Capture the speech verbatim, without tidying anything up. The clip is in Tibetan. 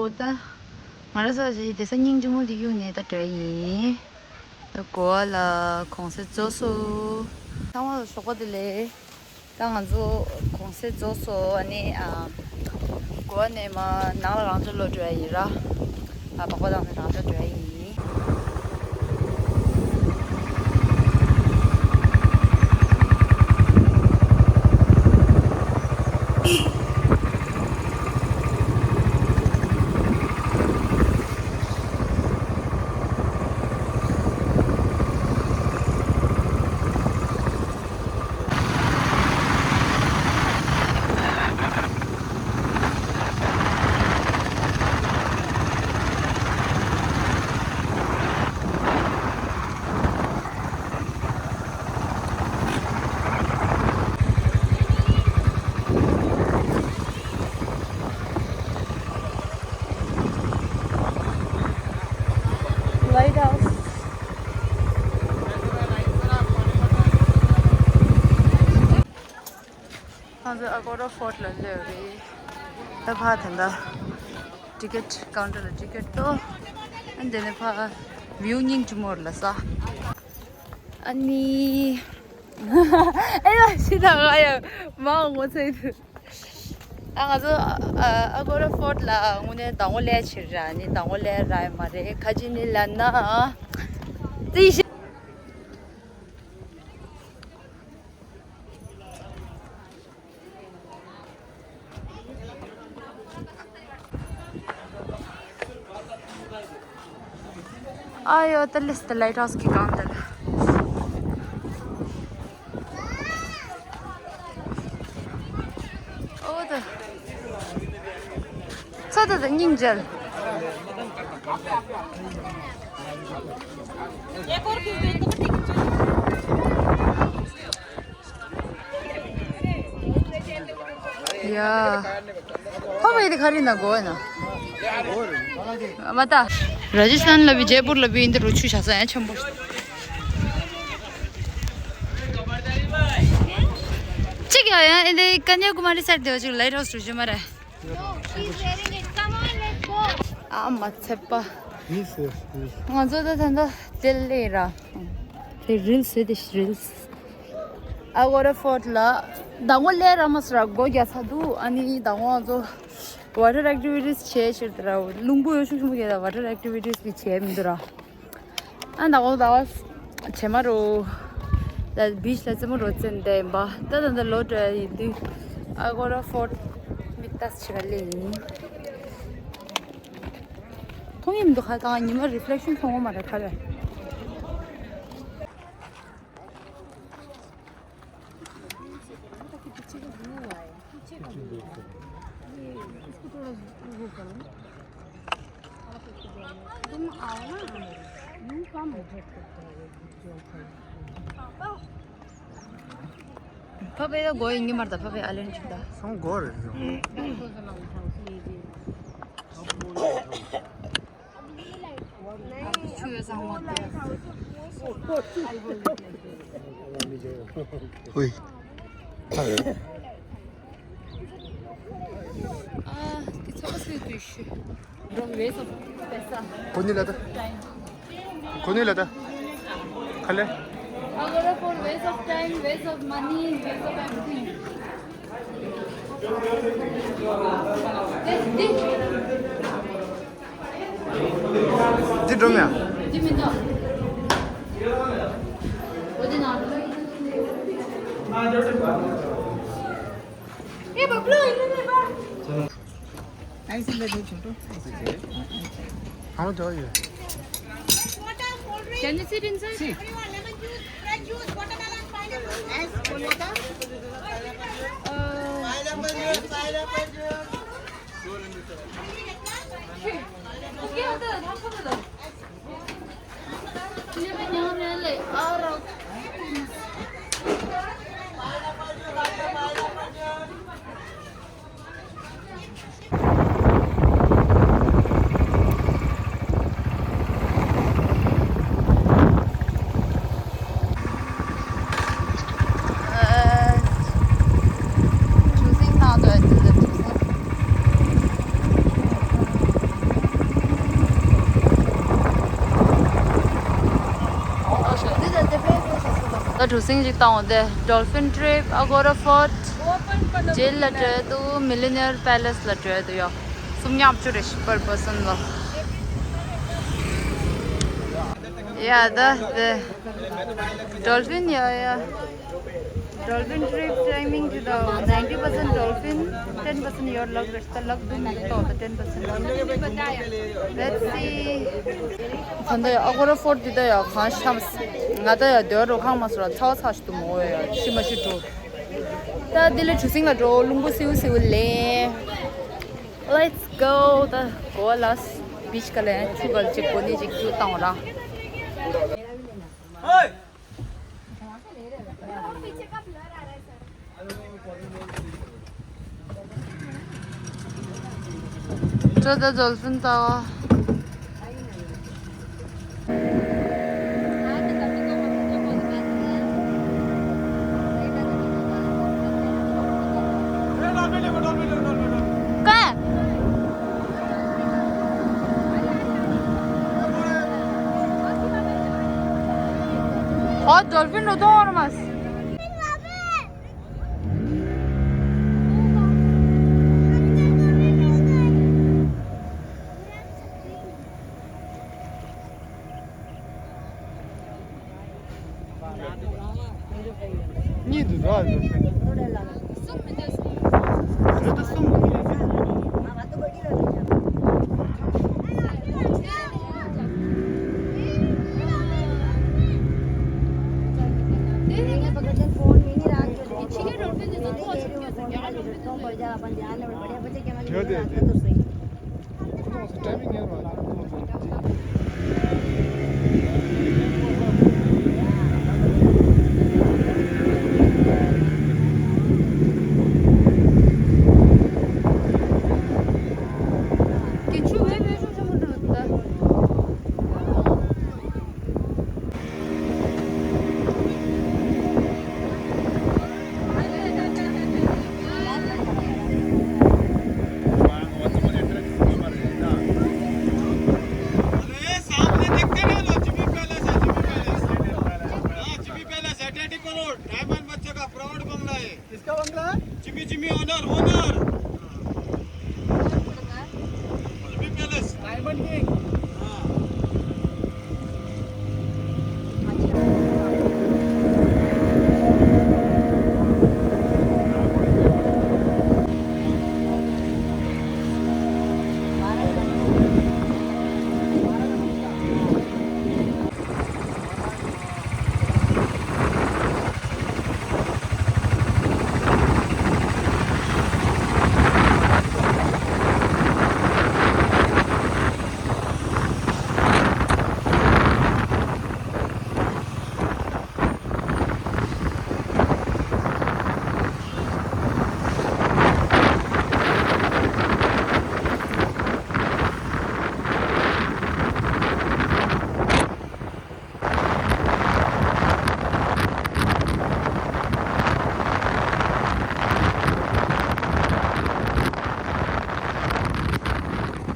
ད་ང་རང་ཚོ་ཞིག་དེ་ས་སྙིང་རྗེ་མོ་དེ་གཡུག་ནས་ད་འགྲོ་ཡ་ཡིན། ད་གོ་བ་ལ་གུང་སེང་རྫོགས་སོང་། ཚང་མ་ལ་ཞོགས་པ་བདེ་ལེགས། ད་ང་ཚོ་གུང་སེང་རྫོགས་སོང་། ཨ་ནི་ཨ་གོ་བ་ནས་མར་ནང་ལ་རང་འཇགས་ལོག་འགྲོ་ཡ་ཡིན་ར། ཨ་སྦག་སྦག་བཏང་ནས་རང་འཇགས་འགྲོ་ཡ་ཡིན། Lighthouse. ང་ཚོ་ཨ་གོ་ར་ཕོར་ཊི་ལ་སླེབས་རེད། ད་ཕར་ད་ལྟ་ཊི་ཀེ་ཊི་ཀའུན་ཊར་ལ་ཊི་ཀེ་ཊི་ལྟོས། ཨ་འདི་ནས་ཕར་བིའུ་སྙིང་རྗེ་མོ་རེད་ལ་ས། ཨ་ནི། ཨེ་ཡ་ཤི་ད་ང་ཡ་མ་ངོ་ཚ་ཡི་འདུག་ཨ་ང་ཚོ་ཨ་ཨ་གོ་ར་ཕོར་ཊི་ལ་དངོས་གནས་ཟླ་ངོ་ལས་ཕྱིར་ར་ནི་ཟླ་ངོ་ལས་ར་ཡ་མ་རེད། ཁ་ཅིག་ནི་ལབ་ན་ཙི་ཤི། ཨ་ཡོ་ད་ལེ་སི་ད་ལའིཊ་ཧའུ་སི་གི་སྒང་དེར། ཨོ་ད། ཚོ་ད་ད་སྙིང་རྗེ། ཡ། ཕ་བའི་དེ་ག་རེ་ན་གོ་ན། མ་ད། ར་ཇི་སི་ཐན་ལ་བི་ཇེ་པུར་ལ་བི་ཨིན་དི་རུ་ཆུ་བཞག་ས་ཡང་ཆེན་པོ། གཅིག་ཡང་ཡང་ཨེ་འདི་ཀ་ནྱ་ཀུ་མ་རི་སར་དེ་བ་ཅིག་ལའིཊ་ཧའུ་སི་རུ་ཆུ་མ་རེད། No, she's wearing it. Come on, let's go. ཨ་མ་ཚད་པ། ཡིས་ཡིས་ཡིས། ང་ཚོ་ད་ད་ད་དེ་ལས་ར། དེ་རིལ་སི་དེ་རིལ་སི། ཨ་གོ་ར་ཕོར་ཊི་ལ་ཟླ་ངོ་ལས་ར་མ་སི་ར་སྒོ་རྒྱག་ཚར་འདུག་ཨ་ནི་ཟླ་ངོ་ང་ཚོ་ཝ་ཊར་ཨེག་ཊི་ཝི་ཊི་སི་བྱས་ཕྱིར་དེ་ར་རླུང་བུ་ཡོད་ཤུགས་ཆེན་པོ་རྒྱག་ད་ཝ་ཊར་ཨེག་ཊི་ཝི་ཊི་སི་གི་བྱས་མི་འདུག་ར། ཨ་ན་འོ་ད་བ་བྱེ་མ་རུ། ད་བིཆ་ལ་རྩེད་མོ་རུ་རྩེད་འདི་ཡིན་པ། ད་ད་ད་ལོ་དྲ་ཡིན་དུས་ཨ་གོ་ར་ཕོར་ཊི་མིག་ལྟ་ཆེ་ག་ལེ་ཡིན། མཐོང་ཡིན་མི་འདུག་ཁ་གང་ཉི་མ་རི་ཕི་ལེག་ཤན་མཐོང་བ་མ་རེད་ཁ་ལ། तुम आओ ना, you come. ཕ་བེ་ལ་གོ་ཡིན་གྱི་མ་རེད་ད། ཕ་བེ་ཨ་ལན་ཅིག་ད། སོང་གོ་རེད་སོང་། ཆུ་ཡོད་ཚང་མ། ཧུའི། ཨ་དེ་ཚོ་ཚོའི་དུས་ཤུ། From waste of paisa. གོ་ནི་ལ་ད། གོ་ནི་ལ་ད། ག་ལེ། Agora for waste of time, waste of money, waste of everything. འདི་འདི། འདི་འགྲོ་མེད། འདི་མི་འདུག་འོ་འདི་ནང་། ए बबलू, इधर आ। आइस ले दो छोटू। How much are you? Can you sit inside? See. Everyone, lemon juice, fresh juice, watermelon, pineapple. Ice, बोलो तो। Pineapple juice, pineapple juice. ད་གྲུ་གཟིངས་ཅིག་བཏང་འོང་དེ། Dolphin Trip, Agoura Fort, Jail ལ་འགྲོ་འདུག Millionaire Palace ལ་འགྲོ་འདུག་ཡ། སུམ་མཉམ་བཅུ་རེ་per person ལ། ཡ་ད་དེ། Dolphin ཡ་ཡ། Dolphin trip timing དེ་ད་ninety percent dolphin, ten percent your luck རེད། ད་luck དུ་མི་ཏོ་ད་ten percent luck. Let's see. ད་ད་ཡ་Agoura Fort དེ་ད་ཡ་གང་ཤམས། ང་ད་ཡ་དོ་རུ་ཁང་མ་སོ་ར་ཚ་བ་ཚ་ཞིག་ཏུ་མོ་ཡ་ཤི་མ་ཤི་འགྲོ། ད་དེ་ལས་གྲུ་གཟིངས་ལ་འགྲོ། རླུང་བུ་སིའུ་སིའུ་ལེན། Let's go. ད་Goa last beach ག་ལས་ཆུ་གལ་ཅིག་གོ་ནི་ཅིག་ཆུ་བཏང་ར། ཅོ་ད་dolphin ད། ཨོ་dolphin རོ་ཏོ་ཨོར་མས། གཉིས་འདུག་ར། རེད་ད་གསུམ། ཡོད་དེ་དེ། ཁོ་ཚོ་ཊའི་མིང་ཡོད་ར།